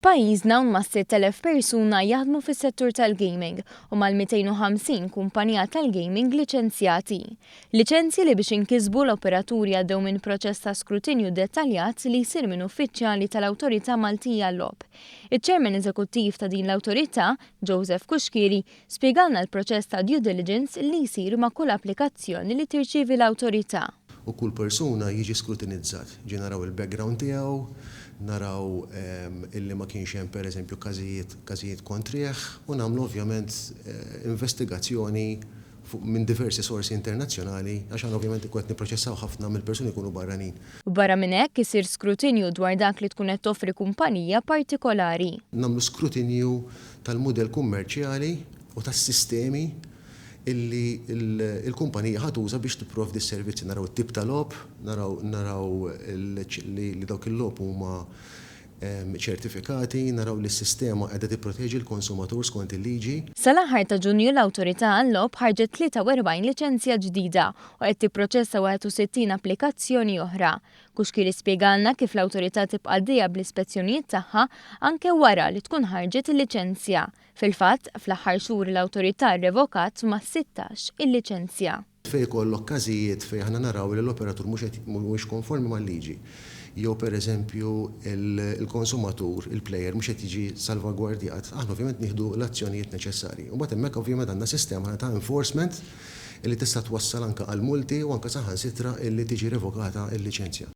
F'pajjiżna hawn mas-6,000 persuna jaħdmu fis-settur tal-gaming u mal-250 kumpanija tal-gaming liċenzjati. Liċenzji li biex inkisbu l-operaturi għaddew minn proċess ta' skrutinju dettaljat li jsir minn uffiċjali tal-Awtorità Maltija għal-Logħob. Iċ-Chairman Eżekuttiv ta' din l-awtorità, Joseph Cuschieri, spjegalna l-proċess ta' due diligence li jsir ma' kull applikazzjoni li tirċievi l-awtorità. U kull persuna jiġi skrutinizzat. Ġie naraw il-background tiegħu, naraw illi ma kienx hemm pereżempju każijiet każijiet kontrih u nagħmlu ovvjament investigazzjoni fuq minn diversi sorsi internazzjonali għax aħna ovvjament ikun qed nipproċessaw ħafna mill-persuni jkunu barranin. Barra minn hekk isir skrutinju dwar dak li tkun qed toffri kumpanija partikolari. Nagħmlu skrutinju tal-mudell kummerċjali u tas-sistemi illi l-kumpanija ħa tuża biex tipprovdi s-servizzi. Naraw it-tip ta' logħob, naraw naraw li dawk il-logħob huma ċertifikati, naraw li s-sistema qiegħda tipproteġi l-konsumatur skont il-liġi. Sal-aħħar ta' Ġunju l-Awtorità għal-Logħob ħarġet 43 liċenzja ġdida u qed tipproċessa 61 applikazzjoni oħra. Cuschieri spjegalna kif l-awtorità tibqa' għaddejja bl-ispezzjonijiet tagħha anke wara li tkun ħarġet il-liċenzja. Fil-fatt, fl-aħħar xhur l-awtorità rrevokat mas-16 il-liċenzja. Fejn ikollok każijiet fejn aħna naraw li l-operatur mhux qed mhuwiex konformi mal-liġi, jew pereżempju l-konsumatur, il-player mhux qed jiġi salvagwardjat, aħna ovvjament nieħdu l-azzjonijiet neċessarji. U mbagħad hemmhekk ovvjament għandna sistema ta' enforcement li tista' twassal anke għal multi u anke saħansitra li tiġi revokata l-liċenzja.